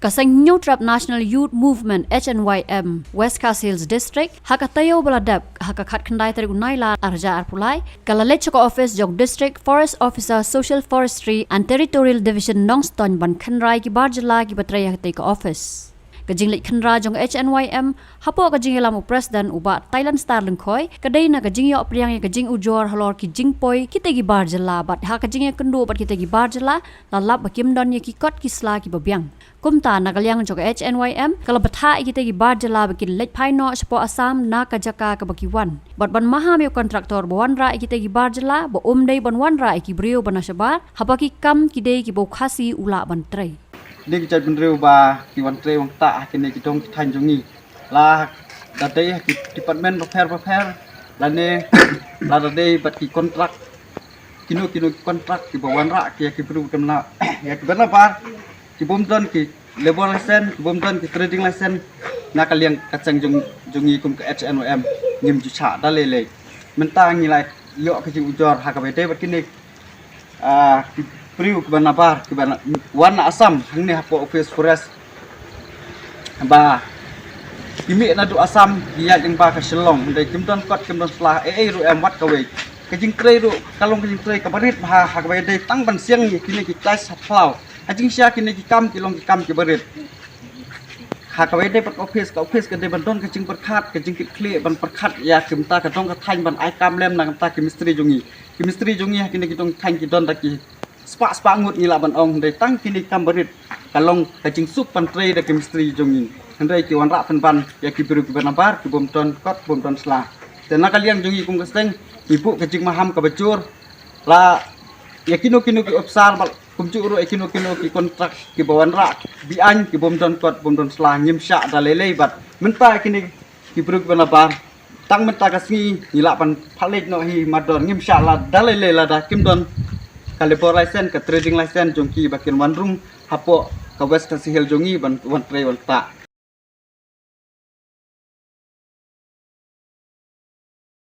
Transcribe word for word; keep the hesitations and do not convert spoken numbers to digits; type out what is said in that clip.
Ka seng Hynñiewtrep National Youth Movement, H N Y M, West Khasi Hills District, ha ka taïew ba la dep, ha ka khatkhyndai tarik u Nailar arhajar arphew lai, ka la leit sha ka office jong District Forest Officer, Social Forestry and Territorial Division, Nongstoiñ, ban khynra ïa ki bar jylla kiba trei ha katei ka office. Ka jingleit khynra jong H N Y M, hapoh ka jingïalam u President u Bah Thailandstar Lyngkhoi, ka dei na ka jingïoh pdiang ïa ka jingujor halor ki jingpoi kitei ki bar jylla, bad ha ka jingïakynduh bad kitei ki bar jylla, la lap ba kim don ïa ki kot ki sla kiba biang. Kumta, na ka liang jong ka H N Y M, ka la bthah ïa kitei ki bar jylla ba kin leit phai noh shapoh Assam na ka jaka kaba ki wan, bad ban maham ïa u kontraktor ba wanrah ïa kitei ki bar jylla, ba um dei ban wanrah ïa ki briew ba na shabar, haba ki kam ki dei kiba u Khasi u lah ban trei. Kine ki jaitbynriew ba ki wan trei wan ktah ha kine ki dong ki thaiñ jong ngi, la da dei ha ki department bapher bapher, lane la da dei bad ki kontrak, kino kino ki kontrak kiba wanrah ki ïa ki briew, kum na ïa ki bar nabar, ki bym don ki labour license, ki bym don ki trading license. Na ka liang ka seng jong, jong ngi kum ka H N Y M, ngim ju shah da lei lei. Mynta ngi la ïoh ka jingujor ha kaba ïadei bad kine, ah, ki briew kiba nabar, kiba na, wan na Assam, hangne hapoh office forest, ba ki mih naduh Assam, ki ïaid lyngba ka Shillong, hynrei kim don kot, kim don sla, ei ei ruh em, wat kawei. Ka jingtrei ruh ka long ka jingtrei kaba rit bha, ha kaba ïadei tang ban siang ïa kine ki khlaiñ ha phlaw. Ha jingshisha kine ki kam ki long ki kam kiba rit. Ha kaba ïadei bad ka office, ka office ka dei ban don ka jingpyrkhat, ka jingkitkhlieh ban pyrkhat ïa ki, mynta ka dong ka thaiñ, ban ai kam lem na ka bynta ki mistri jong ngi. Ki mistri jong ngi ha kine ki dong ki thaiñ ki don da ki spah spah ngut, ngi lah ban ong, hynrei tang kine ki kam ba rit ka long ka jingsuk ban trei da ki mistri jong ngi. Hynrei ki wanrah pynban ïa ki briew kiba nabar, ki bym don kot, bym don sla. Te na ka liang jong ngi kum ka seng, ngi buh ka jingmaham kaba jur, la ïa kino kino ki ophisar, bad kumjuh ruh ïa kino kino ki kontrak kiba wanrah be-aiñ, ki bym don kot, bym don sla, ngim shah da lei lei. Bad mynta ïa kine ki briew kiba nabar, tang mynta ka sngi ngi lah ban pynleit noh hi mardor, ngim shah la da lei lei lada kim don ka labour license, ka trading license jong ki ba kin wan rung hapoh ka West Khasi Hills jong ngi ban wan trei wan ktah.